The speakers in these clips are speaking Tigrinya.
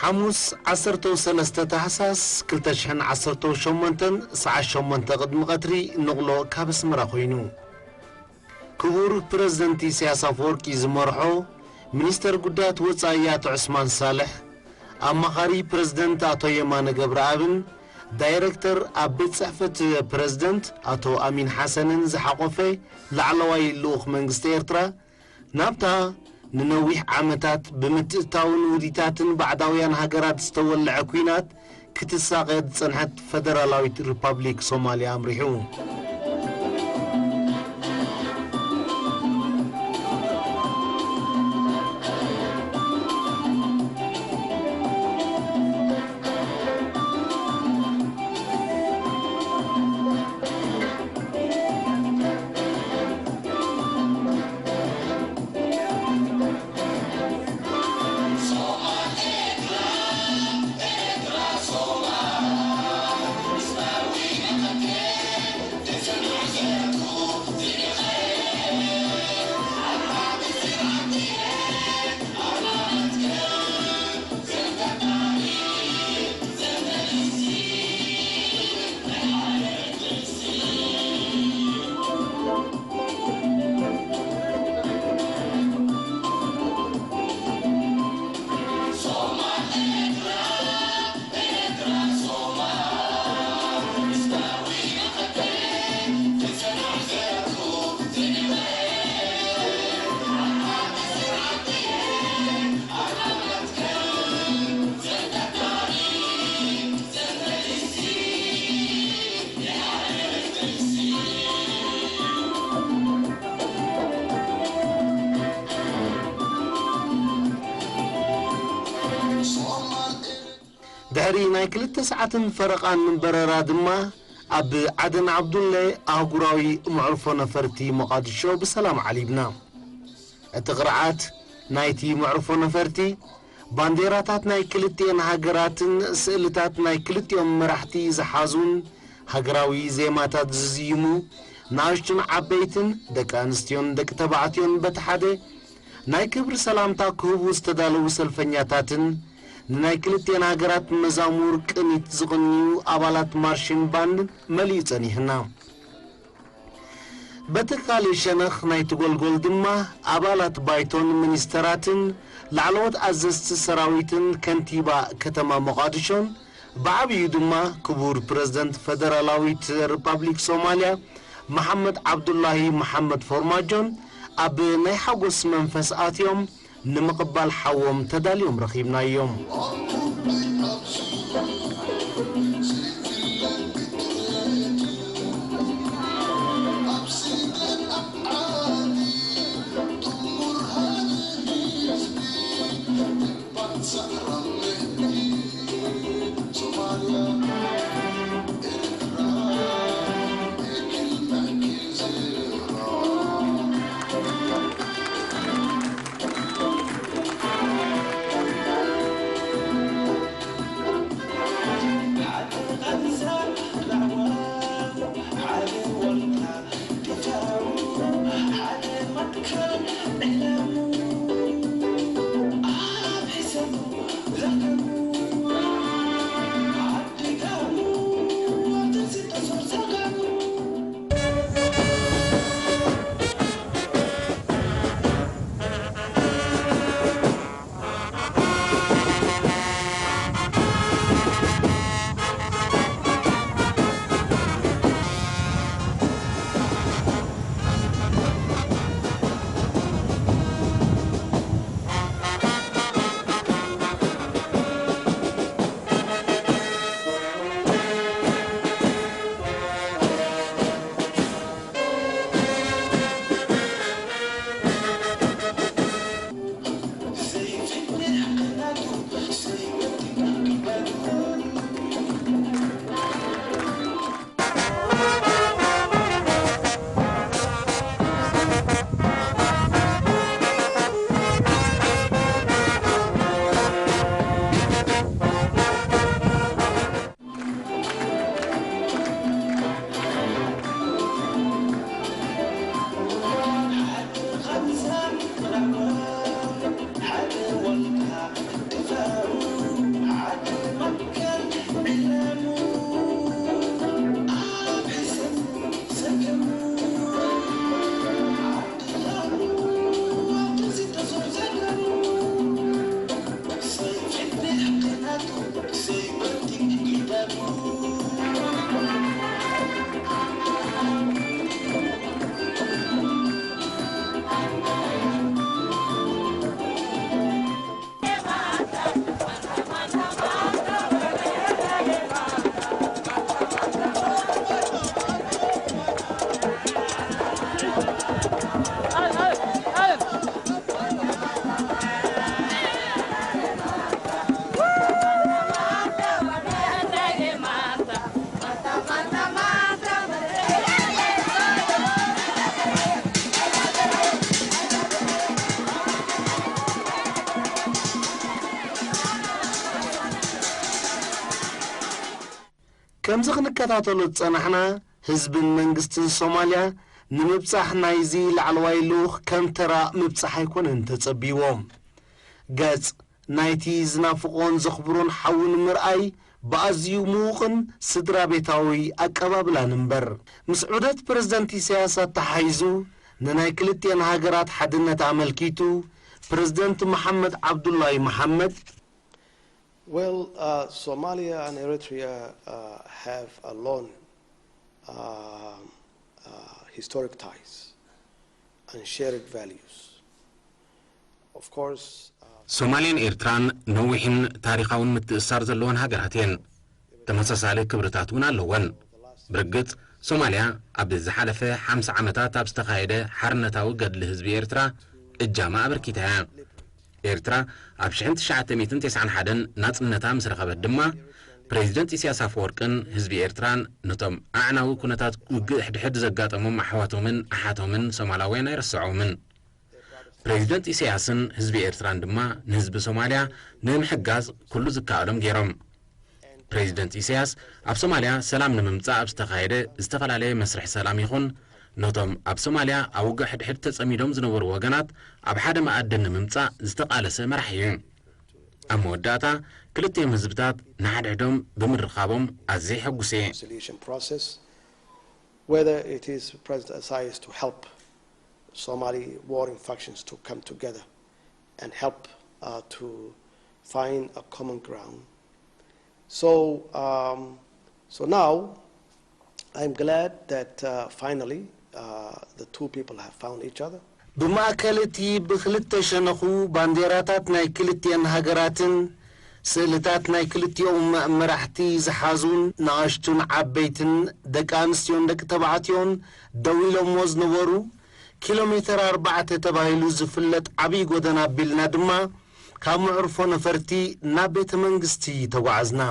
ሓሙስ ዓሰርተ ሰለስተ ታህሳስ ክልተ ሽሕን ዓሰርተ ሸሞንተን ሰዓት ሸሞንተ ቅድሚ ቀትሪ ንቕሎ ካብ ኣስመራ ኮይኑ። ክቡር ፕረዚደንት ኢሳያስ ኣፈወርቂ ዝመርሖ ሚኒስተር ጉዳያት ወጻኢ ኣቶ ዑስማን ሳልሕ፣ ኣማኻሪ ፕረዚደንት ኣቶ የማነ ገብረኣብን ዳይረክተር ኣብ ቤት ጽሕፈት ፕረዚደንት ኣቶ ኣሚን ሓሰንን ዝሓቖፈ ላዕለዋይ ልኡኽ መንግስቲ ኤርትራ፣ ናብታ ንነዊሕ ዓመታት ብምትእትታውን ውዲታትን ባዕዳውያን ሃገራት ዝተወልዐ ኲናት ክትሳቐ ዝጸንሐት ፈደራላዊት ሪፓብሊክ ሶማልያ ኣምሪሑ። ድሕሪ ናይ ክልተ ሰዓትን ፈረቓን በረራ ድማ ኣብ ዓደን ዓብዱለ ኣህጉራዊ መዕርፎ ነፈርቲ ሞቓዲሾ ብሰላም ዓሊብና። እቲ ቅርዓት ናይቲ መዕርፎ ነፈርቲ፣ ባንዴራታት ናይ ክልቲኤን ሃገራትን ስእልታት ናይ ክልቲኦም መራሕቲ ዝሓዙን ሃገራዊ ዜማታት ዝዝይሙ ንኣሽቱን ዓበይትን፣ ደቂ ኣንስትዮን ደቂ ተባዕትዮን በቲ ሓደ ናይ ክብሪ ሰላምታ ክህቡ ዝተዳለዉ ሰልፈኛታትን ንናይ ክልቲኤን ሃገራት መዛሙር ቅኒት ዝቕንዩ ኣባላት ማርሽን ባንድ መሊኡ ጸኒሕና። በቲ ካልእ ሸነኽ ናይቲ ጎልጎል ድማ ኣባላት ባይቶን ሚኒስተራትን ላዕለዎት ኣዘዝቲ ሰራዊትን ከንቲባ ከተማ ሞቓዲሾን ብዓብዩ ድማ ክቡር ፕረዚደንት ፈደራላዊት ሪፓብሊክ ሶማልያ መሓመድ ዓብዱላሂ መሓመድ ፎርማጆን ኣብ ናይ ሓጎስ መንፈስ ኣትዮም ንምቕባል ሓዎም ተዳልዮም ረኺብናዮም። ከምዚ ክንከታተሎ ዝጸናሕና፣ ህዝብን መንግስትን ሶማልያ ንምብጻሕ ናይዚ ላዕለዋይ ልኡኽ ከም ተራ ምብጻሕ ኣይኮነን ተጸብይዎም። ገጽ ናይቲ ዝናፍቖን ዘኽብሮን ሓዉ ንምርኣይ ብኣዝዩ ምዉቕን ስድራ ቤታዊ ኣቀባብላን እምበር። ምስ ዑደት ፕረዚደንት ኢሳያስ ኣተሓሒዙ፣ ንናይ ክልቲኤን ሃገራት ሓድነት ኣመልኪቱ፣ ፕረዚደንት መሓመድ ዓብዱላይ መሓመድ፣ Well, uh, Somalia and Eritrea uh, have a long uh, uh, historic ties and shared values. Of course, uh, ሶማልያን ኤርትራን ነዊሕን ታሪኻውን ምትእስሳር ዘለወን ሃገራት እየን። ተመሳሳሊ ክብርታት እውን ኣለወን። ብርግጽ፣ ሶማልያ ኣብ ዝሓለፈ ሓምሳ ዓመታት ኣብ ዝተኻየደ ሓርነታዊ ገድሊ ህዝቢ ኤርትራ እጃማ ኣበርኪታ እያ። ኤርትራ ኣብ ሽሕን ትሽዓተ ሚእትን ተስዓን ሓደን ናጽነታ ምስ ረኸበት ድማ፣ ፕሬዚደንት ኢሳያስ ኣፈወርቅን ህዝቢ ኤርትራን ነቶም ኣዕናዊ ኩነታት ውግእ ሕድሕድ ዘጋጠሞም ኣሕዋቶምን ኣሓቶምን ሶማላውያን ኣይረስዖምን። ፕሬዚደንት ኢሳያስን ህዝቢ ኤርትራን ድማ ንህዝቢ ሶማልያ ንምሕጋዝ ኩሉ ዝከኣሎም ገይሮም። ፕሬዚደንት ኢሳያስ ኣብ ሶማልያ ሰላም ንምምጻእ ኣብ ዝተኻየደ ዝተፈላለየ መስርሕ ሰላም ይኹን፣ ነቶም ኣብ ሶማልያ ኣብ ውግእ ሕድሕድ ተጸሚዶም ዝነበሩ ወገናት ኣብ ሓደ መኣዲ ንምምጻእ ዝተቓለሰ መራሒ እዩ። ኣብ መወዳእታ፣ ክልቲኦም ህዝብታት ንሓድሕዶም ብምርኻቦም ኣዝየ ሕጉስ እየ። Reconciliation process, whether it is President Isaias to help Somali warring factions to come together and help uh, to find a common ground. So, um, so now I'm glad that uh, finally uh, the two people have found each other. ብማእከል እቲ ብክልተ ሸነኹ ባንዴራታት ናይ ክልቲኤን ሃገራትን ስእልታት ናይ ክልቲኦም መራሕቲ ዝሓዙን ንኣሽቱን ዓበይትን ደቂ ኣንስትዮን ደቂ ተባዕትዮን ደው ኢሎምዎ ዝነበሩ ኪሎ ሜተር ኣርባዕተ ተባሂሉ ዝፍለጥ ዓብዪ ጎደና ኣቢልና ድማ ካብ መዕርፎ ነፈርቲ ናብ ቤተ መንግስቲ ተጓዓዝና።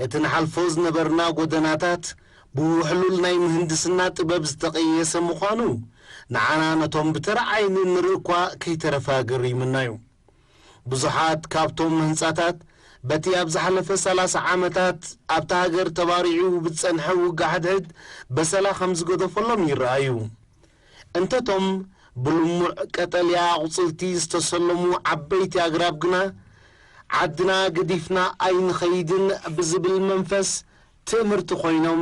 እቲ ንሓልፎ ዝነበርና ጎደናታት ብውሕሉል ናይ ምህንድስና ጥበብ ዝተቐየሰ ምዃኑ፣ ንዓና ነቶም ብተራ ዓይኒ ንርኢ እኳ ከይተረፈ ኣገሪሙና እዩ። ብዙሓት ካብቶም ህንጻታት በቲ ኣብ ዝሓለፈ ሰላሳ ዓመታት ኣብታ ሃገር ተባሪዑ ብዝጸንሐ ውግእ ሓድሕድ በሰላ ከም ዝገደፈሎም ይረኣዩ። እንተቶም ብልሙዕ ቀጠልያ ኣቑጽልቲ ዝተሰለሙ ዓበይቲ ኣግራብ ግና፣ ዓድና ገዲፍና ኣይንኸይድን ብዝብል መንፈስ ትእምርቲ ኮይኖም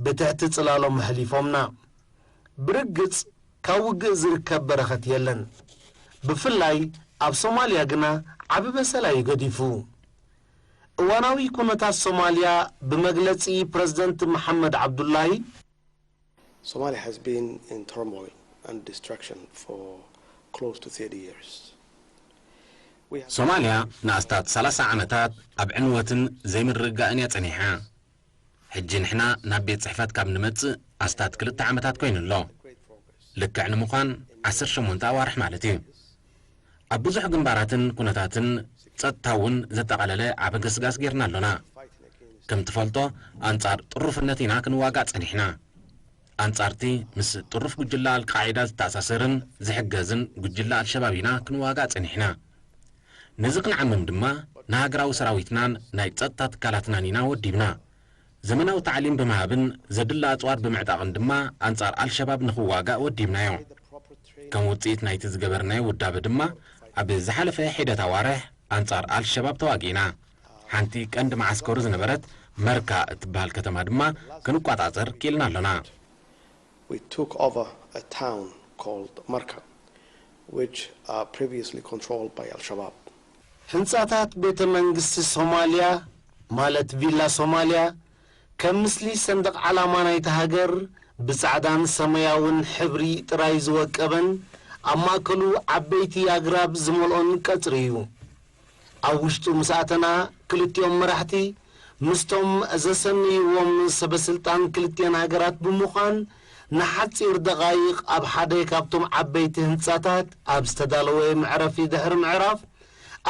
ብትሕቲ ጽላሎም ኣሕሊፎምና። ብርግጽ ካብ ውግእ ዝርከብ በረኸት የለን። ብፍላይ ኣብ ሶማልያ ግና ዓቢ በሰላ እዩ ገዲፉ። እዋናዊ ኩነታት ሶማልያ ብመግለጺ ፕረዚደንት መሓመድ ዓብዱላሂ፣ Somalia has been in turmoil and destruction for close to thirty years. We have ሶማልያ ንኣስታት ሰላሳ ዓመታት ኣብ ዕንወትን ዘይምርግጋእን እያ ጸኒሓ። ሕጂ ንሕና ናብ ቤት ጽሕፈት ካብ ንመጽእ ኣስታት ክልተ ዓመታት ኮይኑ ኣሎ። ልክዕ ንምዃን ዓሰርተ ሸሞንተ ኣዋርሕ ማለት እዩ። ኣብ ብዙሕ ግንባራትን ኩነታትን ጸጥታ እውን ዘጠቓለለ ዓቢ ገስጋስ ጌርና ኣሎና። ከም ትፈልጦ፣ ኣንጻር ጥሩፍነት ኢና ክንዋጋእ ጸኒሕና። ኣንጻርቲ ምስ ጥሩፍ ጉጅለ ኣልቃዒዳ ዝተኣሳሰርን ዝሕገዝን ጉጅለ ኣልሸባብ ኢና ክንዋጋእ ጸኒሕና። ነዚ ክንዓምም ድማ ንሃገራዊ ሰራዊትናን ናይ ጸጥታ ትካላትናን ኢና ወዲብና። ዘመናዊ ታዕሊም ብምሃብን ዘድሊ ኣጽዋር ብምዕጣቕን ድማ ኣንጻር ኣልሸባብ ንኽዋጋእ ወዲብናዮ። ከም ውጽኢት ናይቲ ዝገበርናዮ ውዳበ ድማ ኣብ ዝሓለፈ ሒደት ኣዋርሕ ኣንጻር ኣልሸባብ ተዋጊእና። ሓንቲ ቀንዲ መዓስከሩ ዝነበረት መርካ እትበሃል ከተማ ድማ ክንቋጻጸር ክኢልና ኣሎና። We took over a town called Marka, which are previously controlled by Al-Shabaab. ህንጻታት ቤተ መንግስቲ ሶማልያ፣ ማለት ቪላ ሶማልያ፣ ከም ምስሊ ሰንደቕ ዓላማ ናይታ ሃገር ብጻዕዳን ሰማያውን ሕብሪ ጥራይ ዝወቀበን፣ ኣብ ማእከሉ ዓበይቲ ኣግራብ ዝመልኦን ቀጽሪ እዩ። ኣብ ውሽጡ ምስ ኣተና፣ ክልቲኦም መራሕቲ ምስቶም ዘሰነይዎም ሰበ ስልጣን ክልቲኣን ሃገራት ብምዃን፣ ንሓጺር ደቓይቕ ኣብ ሓደ ካብቶም ዓበይቲ ህንጻታት ኣብ ዝተዳለወ መዕረፊ ድሕሪ ምዕራፍ፣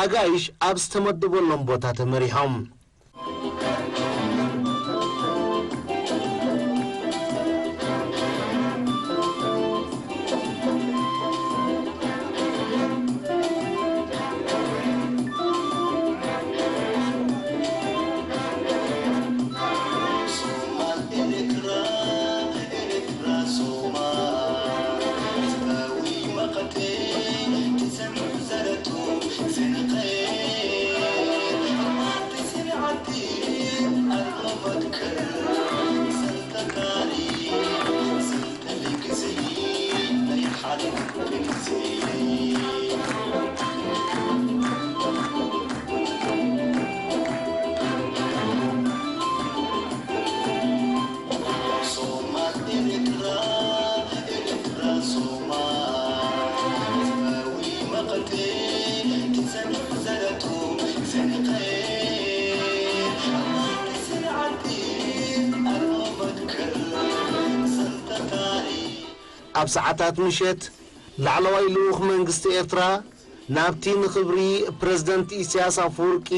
ኣጋይሽ ኣብ ዝተመደበሎም ቦታ ተመሪሖም። ኣብ ሰዓታት ምሸት፣ ላዕለዋይ ልኡኽ መንግስቲ ኤርትራ ናብቲ ንኽብሪ ፕረዚደንት ኢሳያስ ኣፈወርቂ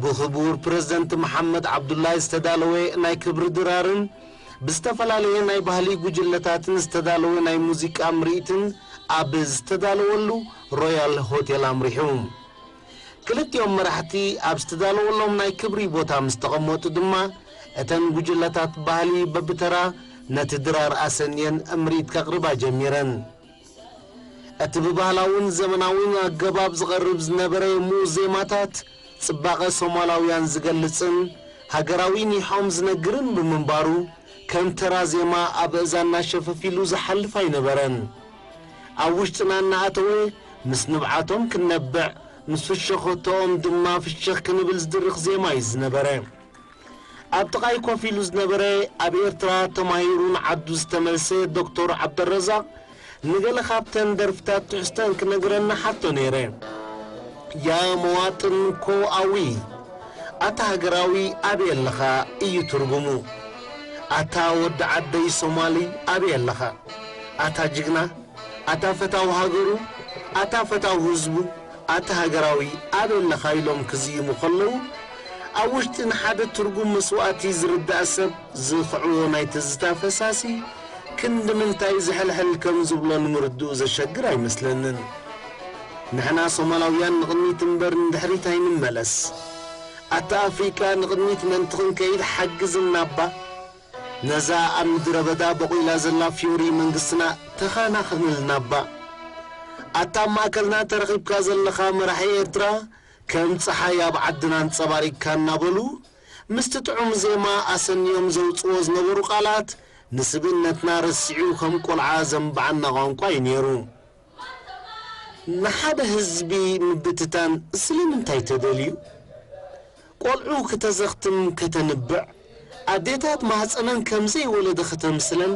ብኽቡር ፕረዚደንት መሓመድ ዓብዱላይ ዝተዳለወ ናይ ክብሪ ድራርን ብዝተፈላለየ ናይ ባህሊ ጉጅለታትን ዝተዳለወ ናይ ሙዚቃ ምርኢትን ኣብ ዝተዳለወሉ ሮያል ሆቴል ኣምሪሑ። ክልቲኦም መራሕቲ ኣብ ዝተዳለወሎም ናይ ክብሪ ቦታ ምስ ተቐመጡ ድማ፣ እተን ጉጅለታት ባህሊ በብተራ ነቲ ድራር ኣሰንየን ምርኢት ከቕርባ ጀሚረን። እቲ ብባህላውን ዘመናውን ኣገባብ ዝቐርብ ዝነበረ ምኡዝ ዜማታት፣ ጽባቐ ሶማላውያን ዝገልጽን ሃገራዊ ኒሖም ዝነግርን ብምንባሩ፣ ከም ተራ ዜማ ኣብ ኣእዛንና ሸፈፍ ኢሉ ዝሓልፍ ኣይነበረን። ኣብ ውሽጥና እናኣተወ፣ ምስ ንብዓቶም ክንነብዕ፣ ምስ ፍሸኸቶኦም ድማ ፍሽኽ ክንብል ዝድርኽ ዜማ እዩ ዝነበረ። ኣብ ጥቓይ ኮፍ ኢሉ ዝነበረ፣ ኣብ ኤርትራ ተማሂሩ ንዓዱ ዝተመልሰ ዶክተር ዓብደረዛቕ፣ ንገለ ካብተን ደርፍታት ትሕዝተን ክነግረና ሓቶ ነይረ። ያ መዋጥን ኮኣዊ፣ ኣታ ሃገራዊ ኣበይ ኣለኻ እዩ ትርጉሙ። ኣታ ወዲ ዓደይ ሶማሊ ኣበይ ኣለኻ? ኣታ ጅግና፣ ኣታ ፈታው ሃገሩ፣ ኣታ ፈታው ህዝቡ፣ ኣታ ሃገራዊ ኣበይ ኣለኻ ኢሎም ክዝይሙ ከለዉ፣ ኣብ ውሽጢ ንሓደ ትርጉም መስዋእቲ ዝርዳእ ሰብ ዝኽዕቦ ናይ ትዝታ ፈሳሲ ክንዲ ምንታይ ዝሕልሕል ከም ዝብሎ ንምርድኡ ዘሸግር ኣይመስለንን። ንሕና ሶማላውያን ንቕድሚት እምበር ንድሕሪት ኣይንመለስ። ኣታ ኣፍሪቃ ንቕድሚት ምእንቲ ክንከይድ ሓግዝና እባ። ነዛ ኣብ ምድረ በዳ በቑላ ዘላ ፍዮሪ መንግስትና ተኸናኸንልና እባ። ኣታ ኣብ ማእከልና ተረኺብካ ዘለኻ መራሒ ኤርትራ፣ ከም ጸሓይ ኣብ ዓድና ኣንጸባሪቕካ እናበሉ፣ ምስቲ ጥዑም ዜማ ኣሰንዮም ዘውጽዎ ዝነበሩ ቃላት፣ ንስብእነትና ረሲዑ ከም ቆልዓ ዘንብዓና ቋንቋ እዩ ነይሩ። ንሓደ ህዝቢ ምብትታን ስለምንታይ ተደልዩ? ቆልዑ ክተዘኽትም ከተንብዕ፣ ኣዴታት ማህፀነን ከም ዘይወለደ ከተምስለን፣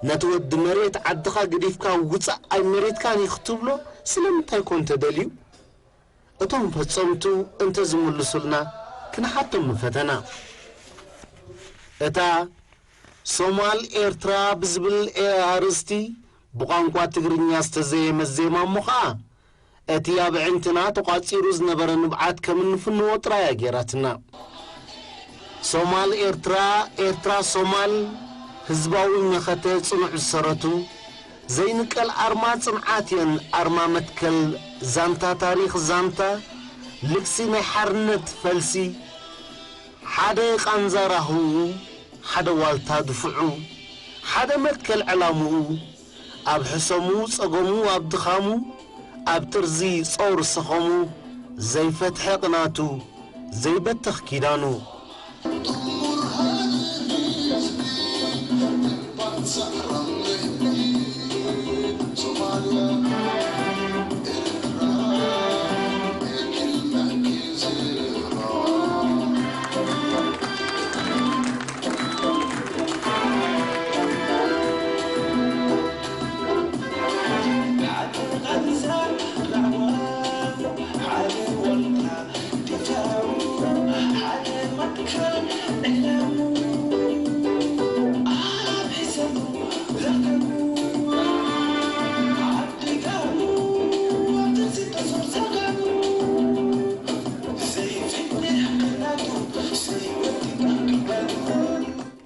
ነቲ ወዲ መሬት ዓድኻ ገዲፍካ ውፃእ ኣይመሬትካን እዩ ክትብሎ ስለምንታይ ኮን ተደልዩ? እቶም ፈጸምቱ እንተዝምልሱልና ክንሓቶም ምፈተና። እታ ሶማል ኤርትራ ብዝብል ኣርእስቲ ብቋንቋ ትግርኛ ዝተዘየመት ዜማ እሞ ኸኣ፣ እቲ ኣብ ኣዒንትና ተቋጺሩ ዝነበረ ንብዓት ከም እንፍንዎ ጥራይ እያ ገይራትና። ሶማል ኤርትራ፣ ኤርትራ ሶማል፣ ህዝባዊ መኸተ ጽኑዕ ዝሰረቱ፣ ዘይንቀል ኣርማ ጽንዓት እየን፣ ኣርማ መትከል ዛንታ ታሪኽ ዛንታ፣ ልግሲ ናይ ሓርነት ፈልሲ፣ ሓደ ቃንዛ ራህውኡ፣ ሓደ ዋልታ ድፍዑ፣ ሓደ መትከል ዕላምኡ፣ ኣብ ሕሰሙ ጸገሙ፣ ኣብ ድኻሙ፣ ኣብ ጥርዚ ጾር ሰኸሙ፣ ዘይፈትሐ ቅናቱ፣ ዘይበተኽ ኪዳኑ።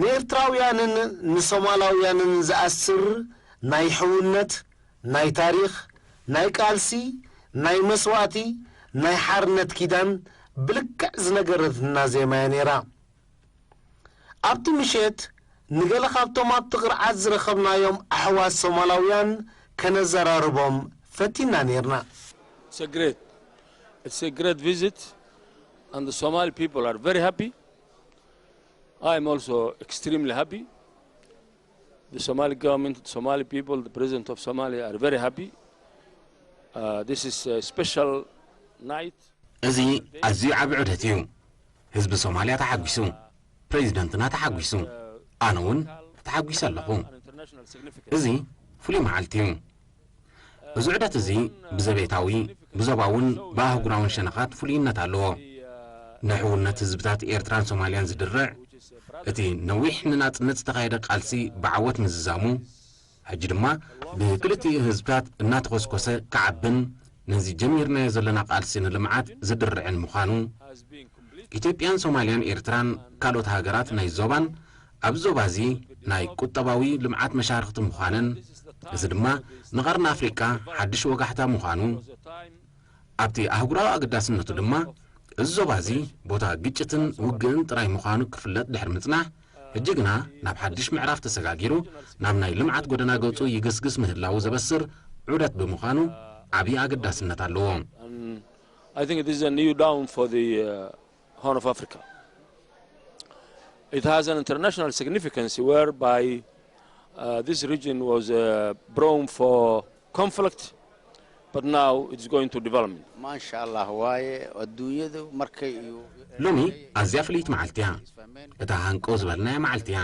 ንኤርትራውያንን ንሶማላውያንን ዝኣስር ናይ ሕውነት፣ ናይ ታሪኽ፣ ናይ ቃልሲ፣ ናይ መስዋእቲ፣ ናይ ሓርነት ኪዳን ብልክዕ ዝነገረትና ዜማ እያ ነይራ። ኣብቲ ምሸት ንገለ ካብቶም ኣብቲ ቅርዓት ዝረኸብናዮም ኣሕዋት ሶማላውያን ከነዘራርቦም ፈቲና ነይርና። It's a great, it's a great visit, and the Somali people are very happy. I am also extremely happy. The Somali government, the Somali people, the president of Somalia are very happy. Uh, this is a special night. እዚ ኣዝዩ ዓቢ ዑደት እዩ። ህዝቢ ሶማልያ ተሓጒሱ፣ ፕሬዚደንትና ተሓጒሱ፣ ኣነ እውን ተሓጒሰ ኣለኹ። እዚ ፍሉይ መዓልቲ እዩ። እዚ ዑደት እዚ ብዘቤታዊ፣ ብዞባውን ብኣህጉራውን ሸነኻት ፍሉይነት ኣለዎ። ንሕውነት ህዝብታት ኤርትራን ሶማልያን ዝድርዕ፣ እቲ ነዊሕ ንናጽነት ዝተኻየደ ቃልሲ ብዓወት ምዝዛሙ፣ ሕጂ ድማ ብክልቲኡ ህዝብታት እናተኾስኮሰ ክዓብን ነዚ ጀሚርናዮ ዘለና ቃልሲ ንልምዓት ዝድርዕን ምዃኑ፣ ኢትዮጵያን ሶማልያን ኤርትራን ካልኦት ሃገራት ናይ ዞባን ኣብ ዞባ እዚ ናይ ቁጠባዊ ልምዓት መሻርኽቲ ምዃነን፣ እዚ ድማ ንቐርኒ ኣፍሪቃ ሓድሽ ወጋሕታ ምዃኑ፣ ኣብቲ ኣህጉራዊ ኣገዳስነቱ ድማ እዚ ዞባ እዚ ቦታ ግጭትን ውግእን ጥራይ ምዃኑ ክፍለጥ ድሕሪ ምጽናሕ፣ ሕጂ ግና ናብ ሓድሽ ምዕራፍ ተሰጋጊሩ ናብ ናይ ልምዓት ጎደና ገጹ ይግስግስ ምህላዉ ዘበስር ዑደት ብምዃኑ ዓብዪ ኣገዳስነት ኣለዎ። And I think it is a new dawn for the uh, Horn of Africa. It has an international significance whereby uh, this region was uh, prone for conflict, but now it's going to development. ማሻኣላህ ዋየ ኣዱኛዱ መርከይ እዩ። ሎሚ ኣዝያ ፍልይቲ መዓልቲ እያ። እታ ሃንቀው ዝበልናያ መዓልቲ እያ።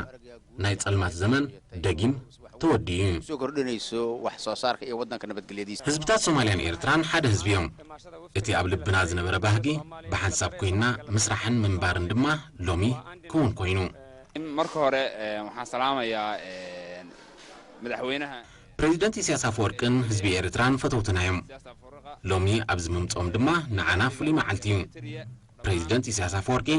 ናይ ጸልማት ዘመን ደጊም ተወዲኡ እዩ። Soo kordhinayso wax soo saarka iyo waddanka nabadgelyadiisa. ህዝብታት ሶማልያን ኤርትራን ሓደ ህዝቢ እዮም። እቲ ኣብ ልብና ዝነበረ ባህጊ ብሓንሳብ ኮይና ምስራሕን ምንባርን ድማ ሎሚ ክውን ኮይኑ። Marka hore eh, waxaan salaamayaa eh, madaxweynaha ፕሬዚደንት ኢሳያስ ኣፈወርቅን ህዝቢ ኤርትራን ፈተውትና እዮም። ሎሚ ኣብዚ ምምፅኦም ድማ ንዓና ፍሉይ መዓልቲ እዩ። ፕሬዚደንት ኢሳያስ ኣፈወርቂ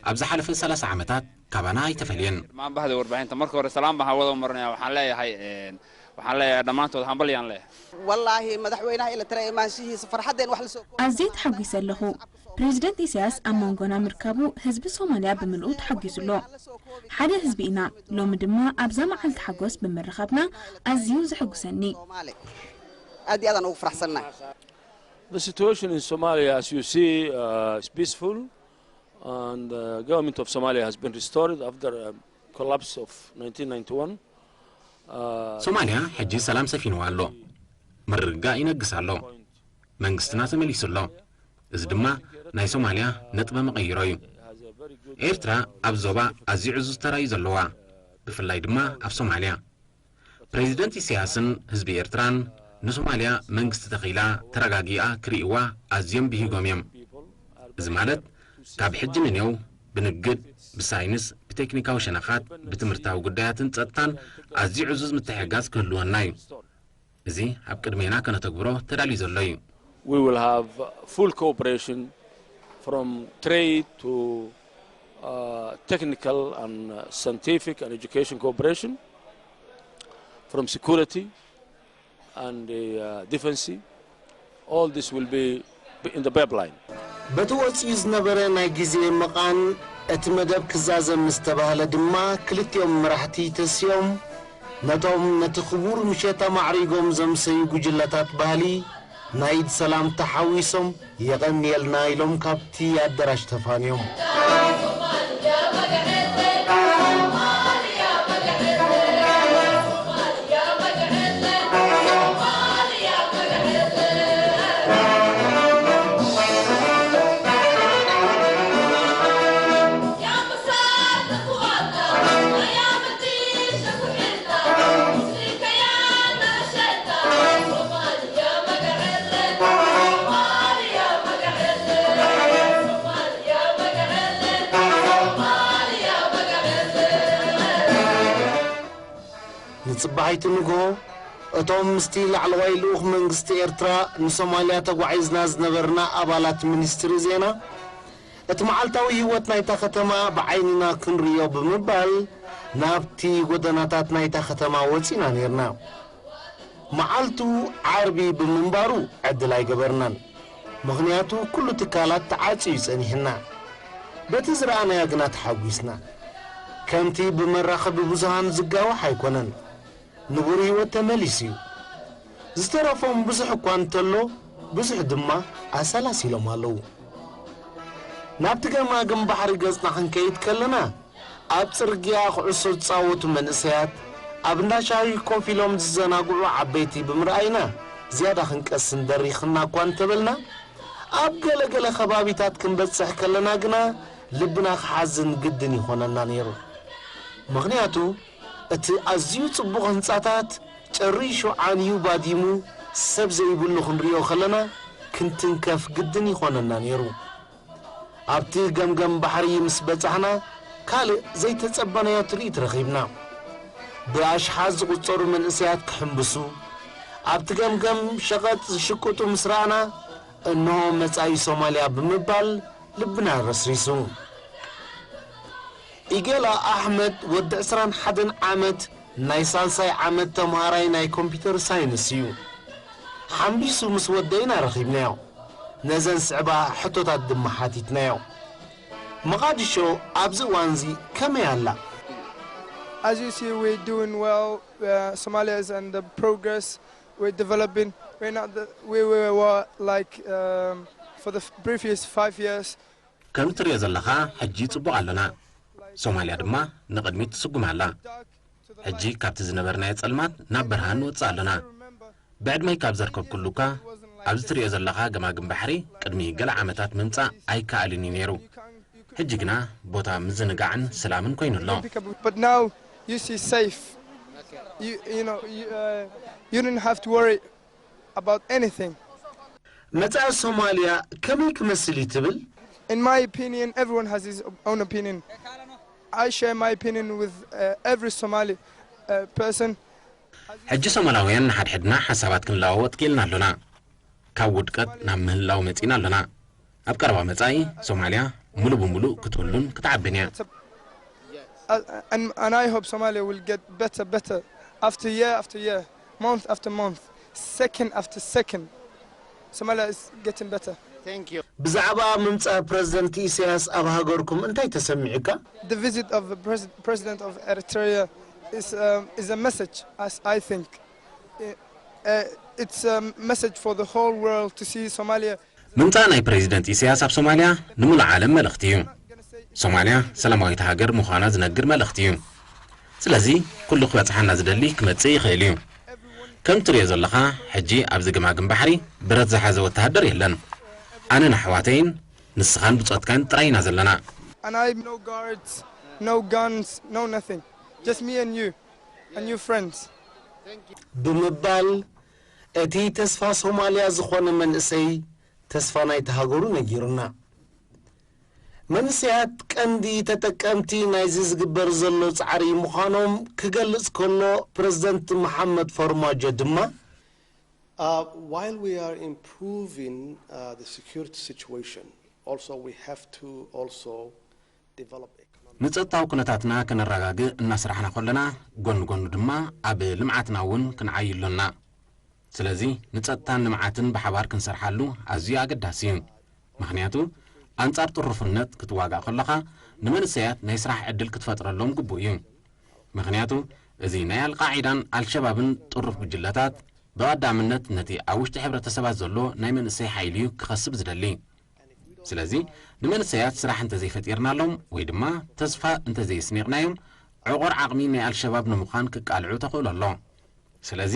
ኣብ ዝሓለፈ ሰላሳ ዓመታት ካባና ኣይተፈልየን። dhammaan bahda warbaahinta marka hore salaam baan hawada u marinaya waxaan leeyahay eh, waxaan leeyahay dhammaantood hambalyaan leeyahay والله مدحوينها إلى ترى إيمان شيء فرحتين وحل سوق ኣዝየ ተሓጒሰ ኣለኹ። ፕሬዚደንት ኢሳያስ ኣብ መንጎና ምርካቡ ህዝቢ ሶማልያ ብምልኡ ተሓጒሱ ኣሎ። ሓደ ህዝቢ ኢና። ሎሚ ድማ ኣብዛ መዓልቲ ሓጎስ ብምርኻብና ኣዝዩ ዘሐጉሰኒ። أدي أنا أوفر حسنا. The situation in Somalia, as you see, uh, is peaceful, and the government of Somalia has been restored after a collapse of nineteen ninety-one. ሶማልያ ሕጂ ሰላም ሰፊንዋ ኣሎ። ምርግጋእ ይነግስ ኣሎ። መንግስትና ተመሊሱ ኣሎ። እዚ ድማ ናይ ሶማልያ ነጥበ መቐይሮ እዩ። ኤርትራ ኣብ ዞባ ኣዝዩ ዕዙዝ ተራ እዩ ዘለዋ፣ ብፍላይ ድማ ኣብ ሶማልያ። ፕሬዚደንት ኢሳያስን ህዝቢ ኤርትራን ንሶማልያ መንግስቲ ተኺላ ተረጋጊኣ ክርእይዋ ኣዝዮም ብሂጎም እዮም። እዚ ማለት ካብ ሕጂ ንኔው ብንግድ፣ ብሳይንስ፣ ብቴክኒካዊ ሸነኻት፣ ብትምህርታዊ ጉዳያትን ጸጥታን ኣዝዩ ዕዙዝ ምትሕግጋዝ ክህልወና እዩ። እዚ ኣብ ቅድሜና ከነተግብሮ ተዳልዩ ዘሎ እዩ። We will have full cooperation from trade to uh, technical and uh, scientific and education cooperation, from security and uh, defense. All this will be in the pipeline. በቲ ወጺኡ ዝነበረ ናይ ግዜ ምቓን እቲ መደብ ክዛዘም ምስ ተባህለ ድማ ክልቲኦም መራሕቲ ተሲኦም ነቶም ነቲ ክቡር ምሸት ኣማዕሪጎም ዘምሰዩ ጉጅለታት ባህሊ ናይ ኢድ ሰላምታ ሓዊሶም የቐንየልና ኢሎም ካብቲ ኣደራሽ ተፋንዮም። ንጽባሒቲ ንግሆ እቶም ምስቲ ላዕለዋይ ልኡኽ መንግስቲ ኤርትራ ንሶማልያ ተጓዒዝና ዝነበርና ኣባላት ሚኒስትሪ ዜና እቲ መዓልታዊ ህይወት ናይታ ከተማ ብዓይንና ክንርእዮ ብምባል ናብቲ ጎደናታት ናይታ ከተማ ወጺና ኔርና። መዓልቱ ዓርቢ ብምንባሩ ዕድል ኣይገበርናን። ምኽንያቱ ኩሉ ትካላት ተዓጽዩ ጸኒሕና። በቲ ዝረኣናዮ ግና ተሓጒስና። ከምቲ ብመራኸቢ ብዙሃን ዝጋዋሕ ኣይኮነን። ንቡር ህይወት ተመሊሱ እዩ። ዝተረፎም ብዙሕ እኳ እንተሎ ብዙሕ ድማ ኣሰላሲሎም ኣለዉ። ናብቲ ገማግም ባሕሪ ገጽና ክንከይድ ከለና ኣብ ጽርግያ ኩዕሶ ዝጻወቱ መንእሰያት፣ ኣብ እንዳ ሻሂ ኮፍ ኢሎም ዝዘናግዑ ዓበይቲ ብምርኣይና ዝያዳ ክንቀስን ደሪኽና እኳ እንተበልና፣ ኣብ ገለ ገለ ከባቢታት ክንበጽሕ ከለና ግና ልብና ክሓዝን ግድን ይኾነና ነይሩ። ምኽንያቱ እቲ ኣዝዩ ጽቡቕ ህንጻታት ጨሪሹ ዓንዩ ባዲሙ ሰብ ዘይብሉ ክንርእዮ ከለና ክንትንከፍ ግድን ይኾነና ነይሩ። ኣብቲ ገምገም ባሕሪ ምስ በጻሕና ካልእ ዘይተጸበናዮ ትርኢት ረኺብና። ብኣሽሓት ዝቑጸሩ መንእሰያት ክሕምብሱ ኣብቲ ገምገም ሸቐጥ ዝሽቅጡ ምስ ረኣና እንሆ መጻኢ ሶማልያ ብምባል ልብና ረስሪሱ። ኢጌላ ኣሕመድ ወዲ ዕስራን ሓደን ዓመት ናይ ሳልሳይ ዓመት ተምሃራይ ናይ ኮምፒተር ሳይንስ እዩ። ሓምቢሱ ምስ ወደይና ረኺብናዮ። ነዘን ስዕባ ሕቶታት ድማ ሓቲትናዮ። መቓድሾ ኣብዚ እዋንዚ ከመይ ኣላ? As you see, we're doing well. Uh, Somalia is under progress. We're developing. We're not the, we, we were like um, for the previous five years. ከም ትሪኦ ዘለኻ ሕጂ ጽቡቕ ኣለና። ሶማልያ ድማ ንቕድሚት ትስጉም ኣላ። ሕጂ ካብቲ ዝነበርናዮ ጸልማት ናብ ብርሃን ንወጽእ ኣለና። ብዕድመይ ካብ ዘርከብኩሉካ ኣብዚ ትሪኦ ዘለኻ ገማግም ባሕሪ ቅድሚ ገለ ዓመታት ምምጻእ ኣይከኣልን እዩ ነይሩ። ሕጂ ግና ቦታ ምዝንጋዕን ሰላምን ኮይኑ ኣሎ። But now you see safe. You, you know, you, uh, you didn't have to worry about anything. መጻኢ ሶማልያ ከመይ ክመስል እዩ ትብል? In my opinion, everyone has his own opinion. I share my opinion with uh, every Somali uh, person. ሕጂ ሶማላውያን ንሓድሕድና ሓሳባት ክንለዋወጥ ክኢልና ኣሎና። ካብ ውድቀት ናብ ምህላው መጺእና ኣሎና። ኣብ ቀረባ መጻኢ ሶማልያ ሙሉ ብምሉእ ክትህሉን ክትዓብን እያ። Uh, and, and I hope Somalia will get better, better after year after year, month after month, second after second. Somalia is getting better. ብዛዕባ ምምጻእ ፕረዚደንት ኢሳያስ ኣብ ሃገርኩም እንታይ ተሰሚዑካ? The visit of the pres- president of Eritrea is, um, is a message, as I think. Uh, uh, it's a message for the whole world to see Somalia. ምምጻእ ናይ ፕሬዚደንት ኢሳያስ ኣብ ሶማልያ ንምሉእ ዓለም መልእኽቲ እዩ። ሶማልያ ሰላማዊት ሃገር ምዃና ዝነግር መልእኽቲ እዩ። ስለዚ ኩሉ ክበጽሓና ዝደሊ ክመጽእ ይኽእል እዩ። ከም ትሪኦ ዘለኻ ሕጂ ኣብዚ ገማግም ባሕሪ ብረት ዝሓዘ ወተሃደር የለን። ኣነን ኣሕዋተይን ንስኻን ብጾትካን ጥራይ ኢና ዘለና። And I have no guards, no guns, no nothing. Just me and you, and your friends. ብምባል እቲ ተስፋ ሶማልያ ዝኾነ መንእሰይ ተስፋ ናይቲ ሃገሩ ነጊሩና። መንእሰያት ቀንዲ ተጠቀምቲ ናይዚ ዝግበር ዘሎ ጻዕሪ ምዃኖም ክገልጽ ከሎ ፕረዚደንት መሓመድ ፈርማጆ ድማ Uh, while we are improving uh, the security situation, also we have to also develop economic. ንጸጥታዊ ኩነታትና ከነረጋግእ እናስራሕና ከለና ጎኒ ጎኑ ድማ ኣብ ልምዓትና እውን ክንዓይ ኣሎና። ስለዚ ንጸጥታን ልምዓትን ብሓባር ክንሰርሓሉ ኣዝዩ ኣገዳሲ እዩ። ምኽንያቱ ኣንጻር ጥሩፍነት ክትዋጋእ ከለኻ ንመንእሰያት ናይ ስራሕ ዕድል ክትፈጥረሎም ግቡእ እዩ። ምኽንያቱ እዚ ናይ ኣልቃዒዳን ኣልሸባብን ጥሩፍ ጉጅለታት ብቐዳምነት ነቲ ኣብ ውሽጢ ሕብረተሰባት ዘሎ ናይ መንእሰይ ሓይሊ እዩ ክኸስብ ዝደሊ። ስለዚ ንመንእሰያት ስራሕ እንተዘይፈጢርናሎም ወይ ድማ ተስፋ እንተዘየስኒቕናዮም ዕቑር ዓቕሚ ናይ ኣልሸባብ ንምዃን ክቃልዑ ተኽእሎ ኣሎ። ስለዚ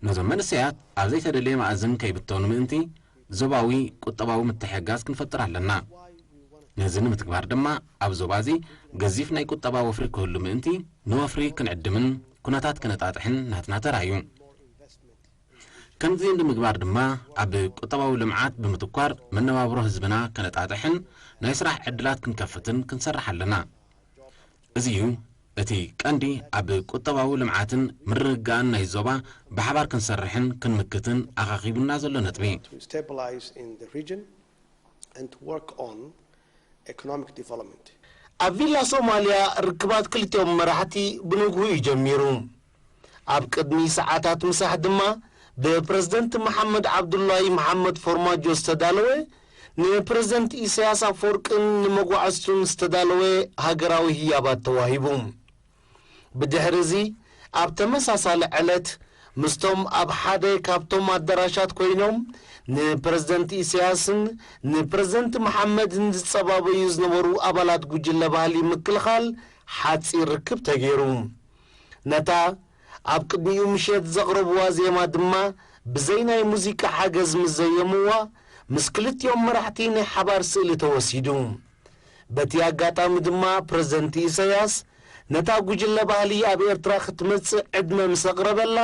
ነዞም መንእሰያት ኣብ ዘይተደለየ መኣዝን ከይብተኑ ምእንቲ ዞባዊ ቁጠባዊ ምትሕግጋዝ ክንፈጥር ኣለና። ነዚ ንምትግባር ድማ ኣብ ዞባ እዚ ገዚፍ ናይ ቁጠባ ወፍሪ ክህሉ ምእንቲ ንወፍሪ ክንዕድምን ኩነታት ከነጣጥሕን ናትና ተራ እዩ። ከምዚ ንምግባር ድማ ኣብ ቁጠባዊ ልምዓት ብምትኳር መነባብሮ ህዝብና ከነጣጥሕን ናይ ስራሕ ዕድላት ክንከፍትን ክንሰርሕ ኣለና። እዚ እዩ እቲ ቀንዲ ኣብ ቁጠባዊ ልምዓትን ምርግጋእን ናይ ዞባ ብሓባር ክንሰርሕን ክንምክትን ኣኻኺቡና ዘሎ ነጥቢ። To stabilize in the region and to work on economic development. ኣብ ቪላ ሶማልያ ርክባት ክልቲኦም መራሕቲ ብንግሁ እዩ ጀሚሩ። ኣብ ቅድሚ ሰዓታት ምሳሕ ድማ ብፕረዚደንት መሓመድ ዓብዱላሂ መሓመድ ፎርማጆ ዝተዳለወ ንፕረዚደንት ኢሳያስ ኣፈወርቅን ንመጓዕዝቱን ዝተዳለወ ሃገራዊ ህያባት ተዋሂቡ። ብድሕሪ እዚ ኣብ ተመሳሳሊ ዕለት ምስቶም ኣብ ሓደ ካብቶም ኣዳራሻት ኮይኖም ንፕረዚደንት ኢሳያስን ንፕረዚደንት መሓመድን ዝጸባበዩ ዝነበሩ ኣባላት ጉጅለ ባህሊ ምክልኻል ሓጺር ርክብ ተገይሩ። ነታ ኣብ ቅድሚኡ ምሸት ዘቕረብዋ ዜማ ድማ ብዘይ ናይ ሙዚቃ ሓገዝ ምስ ዘየምዋ ምስ ክልቲኦም መራሕቲ ናይ ሓባር ስእሊ ተወሲዱ። በቲ ኣጋጣሚ ድማ ፕረዚደንት ኢሳያስ ነታ ጉጅለ ባህሊ ኣብ ኤርትራ ክትመጽእ ዕድመ ምስ ኣቕረበላ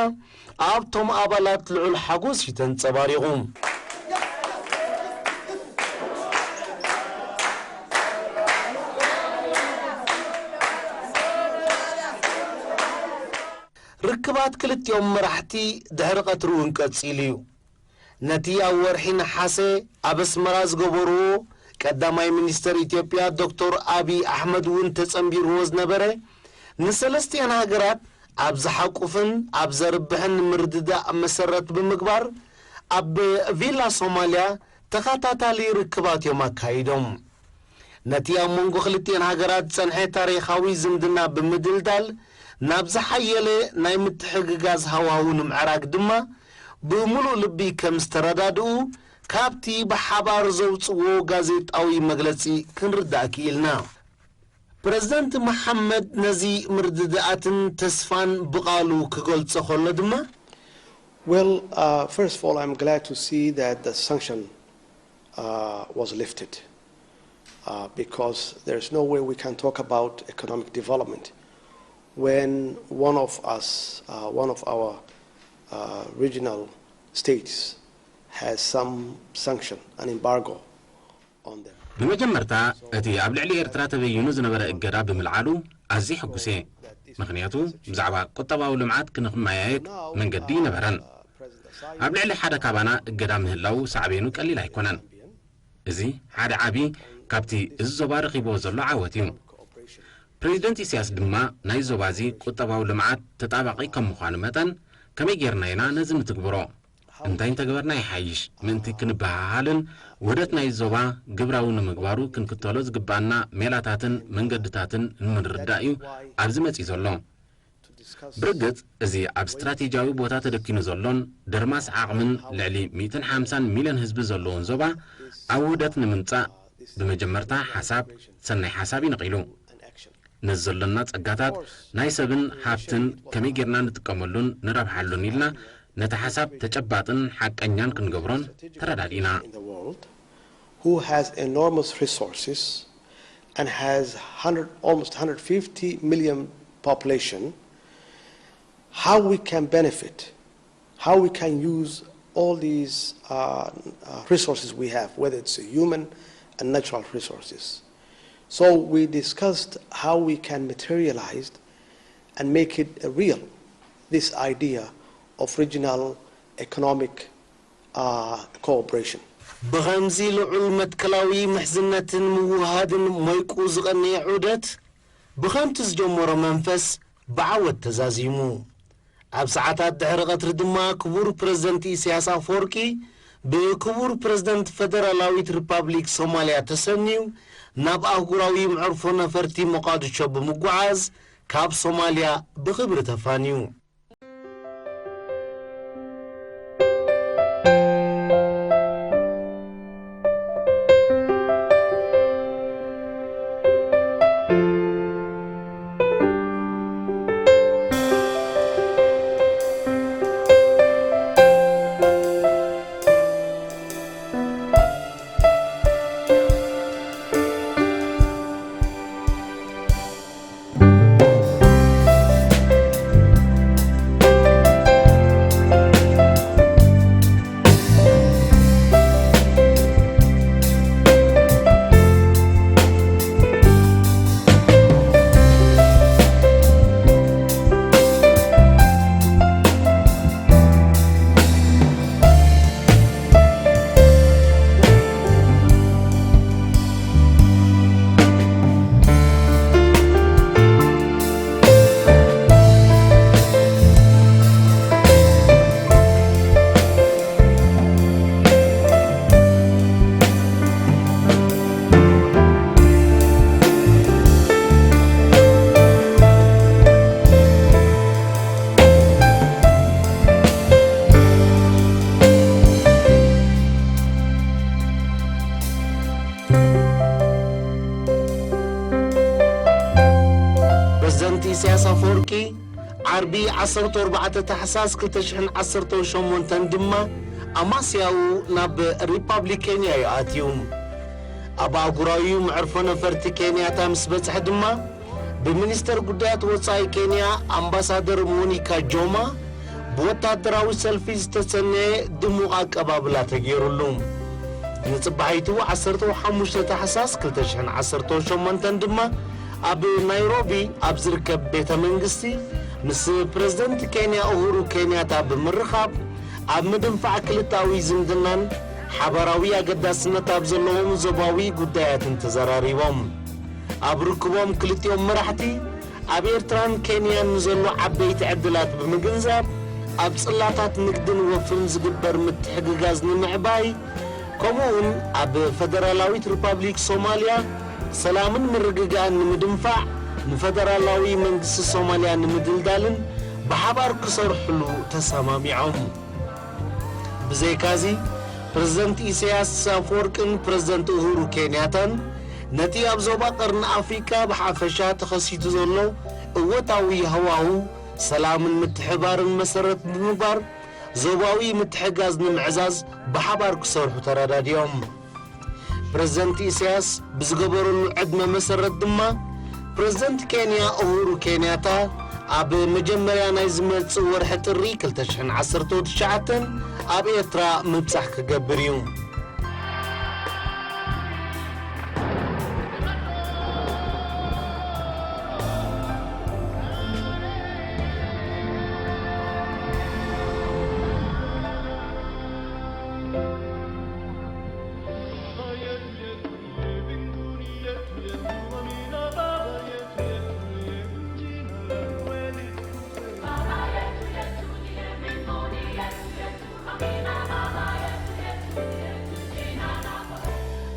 ኣብቶም ኣባላት ልዑል ሓጎስ እዩ ተንጸባሪቑ። ርክባት ክልቲኦም መራሕቲ ድሕሪ ቀትሪ እውን ቀጺሉ እዩ። ነቲ ኣብ ወርሒ ነሓሰ ኣብ ኣስመራ ዝገበርዎ ቀዳማይ ሚኒስተር ኢትዮጵያ ዶክተር ኣብይ ኣሕመድ እውን ተጸንቢርዎ ዝነበረ ንሰለስቲኣን ሃገራት ኣብ ዝሓቁፍን ኣብ ዘርብሕን ምርድዳእ መሰረት ብምግባር ኣብ ቪላ ሶማልያ ተኸታታሊ ርክባት እዮም ኣካይዶም። ነቲ ኣብ መንጎ ክልቲኤን ሃገራት ዝጸንሐ ታሪኻዊ ዝምድና ብምድልዳል ናብ ዝሓየለ ናይ ምትሕግጋዝ ሃዋሁ ንምዕራግ ድማ ብምሉእ ልቢ ከም ዝተረዳድኡ ካብቲ ብሓባር ዘውጽዎ ጋዜጣዊ መግለጺ ክንርዳእ ክኢልና። ፕረዚደንት መሓመድ ነዚ ምርድዳኣትን ተስፋን ብቓሉ ክገልጾ ከሎ ድማ Well, uh, first of all, I'm glad to see that the sanction uh, was lifted uh, because there's no way we can talk about economic development when one of us, uh, one of our uh, regional states, has some sanction, an embargo on them. ብመጀመርታ እቲ ኣብ ልዕሊ ኤርትራ ተበይኑ ዝነበረ እገዳ ብምልዓሉ ኣዝየ ሕጉስ እየ። ምኽንያቱ ብዛዕባ ቁጠባዊ ልምዓት ክንመያየጥ መንገዲ ይነበረን። ኣብ ልዕሊ ሓደ ካባና እገዳ ምህላው ሳዕቤኑ ቀሊል ኣይኮነን። እዚ ሓደ ዓቢ ካብቲ እዚ ዞባ ረኺብዎ ዘሎ ዓወት እዩ። ፕሬዚደንት ኢሳያስ ድማ ናይ ዞባ እዚ ቁጠባዊ ልምዓት ተጣባቒ ከም ምዃኑ መጠን ከመይ ጌርና ኢና ነዚ ንትግብሮ? እንታይ እንተገበርና ይሓይሽ ምእንቲ ክንበሃሃልን ውህደት ናይ ዞባ ግብራዊ ንምግባሩ ክንክተሎ ዝግባኣና ሜላታትን መንገድታትን ንምርዳእ እዩ ኣብዚ መጺኡ ዘሎ። ብርግጽ እዚ ኣብ ስትራቴጂያዊ ቦታ ተደኪኑ ዘሎን ድርማስ ዓቕምን ልዕሊ ሚእትን ሓምሳን ሚልዮን ህዝቢ ዘለዎን ዞባ ኣብ ውህደት ንምምጻእ ብመጀመርታ ሓሳብ ሰናይ ሓሳብ እዩ ነቒሉ። ነዚ ዘሎና ጸጋታት ናይ ሰብን ሃብትን ከመይ ጌርና ንጥቀመሉን ንረብሓሉን ኢልና ነቲ ሓሳብ ተጨባጥን ሓቀኛን ክንገብሮን ተረዳዲእና። In the world who has enormous resources and has hundred, almost hundred fifty million population, how we can benefit, how we can use all these uh, uh, resources we have, whether it's human and natural resources. So we discussed how we can materialize and make it a real, this idea of regional economic uh, cooperation. ብኸምዚ ልዑል መትከላዊ ምሕዝነትን ምውህሃድን ሞይቁ ዝቐነየ ዑደት፣ ብኸምቲ ዝጀመሮ መንፈስ ብዓወት ተዛዚሙ። ኣብ ሰዓታት ድሕሪ ቀትሪ ድማ ክቡር ፕረዚደንት ኢሳያስ ኣፈወርቂ ብክቡር ፕረዚደንት ፈደራላዊት ሪፓብሊክ ሶማልያ ተሰንዩ ናብ ኣህጉራዊ መዕርፎ ነፈርቲ ሞቓድሾ ብምጉዓዝ ካብ ሶማልያ ብኽብሪ ተፋንዩ። ፕረዚደንት ኢሳያስ ኣፈወርቂ ዓርቢ ዓሰርተ ኣርባዕተ ታሕሳስ ክልተ ሽሕን ዓሰርተን ሸሞንተን ድማ ኣማስያኡ ናብ ሪፓብሊክ ኬንያ እዩ ኣትዩ። ኣብ ኣህጉራዊ መዕርፎ ነፈርቲ ኬንያታ ምስ በጽሐ ድማ ብሚኒስተር ጉዳያት ወጻኢ ኬንያ ኣምባሳደር ሞኒካ ጆማ ብወታደራዊ ሰልፊ ዝተሰነየ ድሙቕ ኣቀባብላ ተገይሩሉ። ንጽባሒቱ ዓሰርተ ሓሙሽተ ታሕሳስ ክልተ ሽሕን ዓሰርተ ሸሞንተን ድማ ኣብ ናይሮቢ ኣብ ዝርከብ ቤተ መንግስቲ ምስ ፕረዚደንት ኬንያ ኡሁሩ ኬንያታ ብምርኻብ ኣብ ምድንፋዕ ክልተኣዊ ዝምድናን ሓባራዊ ኣገዳስነት ኣብ ዘለዎም ዞባዊ ጉዳያትን ተዘራሪቦም። ኣብ ርክቦም ክልቲኦም መራሕቲ ኣብ ኤርትራን ኬንያን ንዘሎ ዓበይቲ ዕድላት ብምግንዛብ ኣብ ጽላታት ንግድን ወፍርን ዝግበር ምትሕግጋዝ ንምዕባይ ከምኡውን ኣብ ፈደራላዊት ሪፓብሊክ ሶማልያ ሰላምን ምርግጋእን ንምድንፋዕ ንፈደራላዊ መንግስቲ ሶማልያ ንምድልዳልን ብሓባር ክሰርሕሉ ተሰማሚዖም። ብዘይካዚ ፕረዚደንት ኢሳያስ ኣፈወርቅን ፕረዚደንት ኡሁሩ ኬንያታን ነቲ ኣብ ዞባ ቀርኒ ኣፍሪቃ ብሓፈሻ ተኸሲቱ ዘሎ እወታዊ ሃዋሁ ሰላምን ምትሕባርን መሰረት ብምግባር ዞባዊ ምትሕጋዝ ንምዕዛዝ ብሓባር ክሰርሑ ተረዳዲኦም። ፕረዚደንት ኢሳያስ ብዝገበረሉ ዕድመ መሰረት ድማ ፕረዚደንት ኬንያ ኡሁሩ ኬንያታ ኣብ መጀመርያ ናይ ዝመጽእ ወርሒ ጥሪ ክልተ ሽሕን ዓሰርተ ትሽዓተን ኣብ ኤርትራ ምብጻሕ ክገብር እዩ።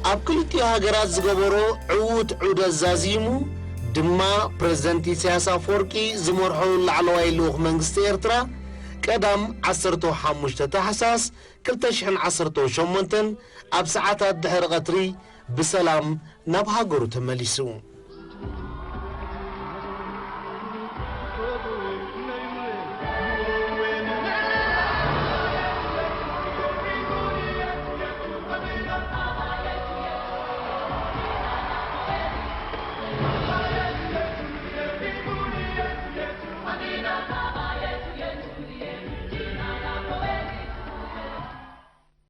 ኣብ ክልቲኡ ሃገራት ዝገበሮ ዕዉት ዑደት ዛዚሙ ድማ ፕረዚደንት ኢሳያስ ኣፈወርቂ ዝመርሖ ላዕለዋይ ልኡኽ መንግስቲ ኤርትራ ቀዳም ዓሰርተ ሓሙሽተ ታሕሳስ ክልተ ሽሕን ዓሰርተ ሸሞንተን ኣብ ሰዓታት ድሕሪ ቀትሪ ብሰላም ናብ ሃገሩ ተመሊሱ።